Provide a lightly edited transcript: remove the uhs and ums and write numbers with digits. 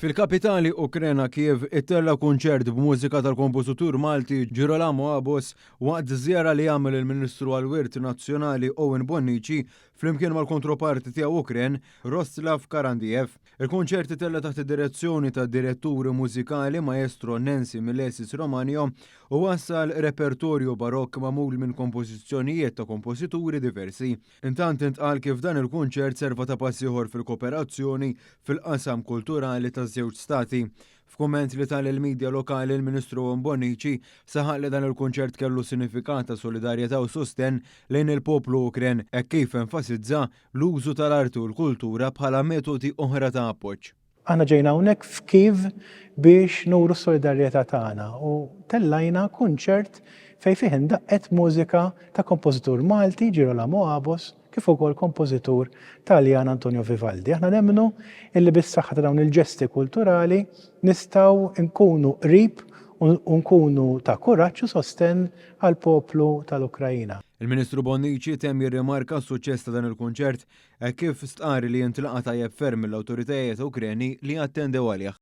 Fil-kapitali Ukrena Kiev ittella' kunċert b'mużika tal-kompożitur Malti Girolamo Abos waqt żjara li għamel il-Ministru għall-Wirt Nazzjonali Owen Bonnici flimkien mal-kontroparti tiegħu Ukren Rostislav Karandiev. Il-kunċert itella' taħt id-direzzjoni tad-direttur mużikali Maestro Nancy Milesis Romanio u wassal repertorju barokk magħmul minn kompożizzjonijiet ta' kompożituri diversi. Intant intqal kif dan il-kunċert serva ta' pass ieħor fil-kooperazzjoni fil-qasam kulturali taż-żewġ stati. F'kumment li ta lill-midja lokali l-Ministru Owen Bonnici saħaq li dan il-kunċert kellu sinifikat ta' solidarjetà u sostenn lejn il-poplu Ukren hekk kif enfasizza l-użu tal-arti u l-kultura bħala metodi oħra ta' appoġġ. Aħna ġejna hawnhekk f'Kiev biex nuru s-solidarjetà tagħna u tellajna kunċert fejn fih indaqqet mużika ta' kompożitur Malti, Girolamo Abos, kif ukoll kompożitur Taljan Antonio Vivaldi. Aħna nemmnu illi bis-saħħa ta' dawn il-ġesti kulturali nistgħu nkunu qrib u nkunu ta' kuraġġ u sostenn għall-poplu tal-Ukraina. Il-Ministru Bonnici temm jirrimarka s-suċċess ta' dan il-kunċert hekk kif stqarr li jintlaqa' tajjeb ferm mill-awtoritajiet Ukreni li attendew għalih.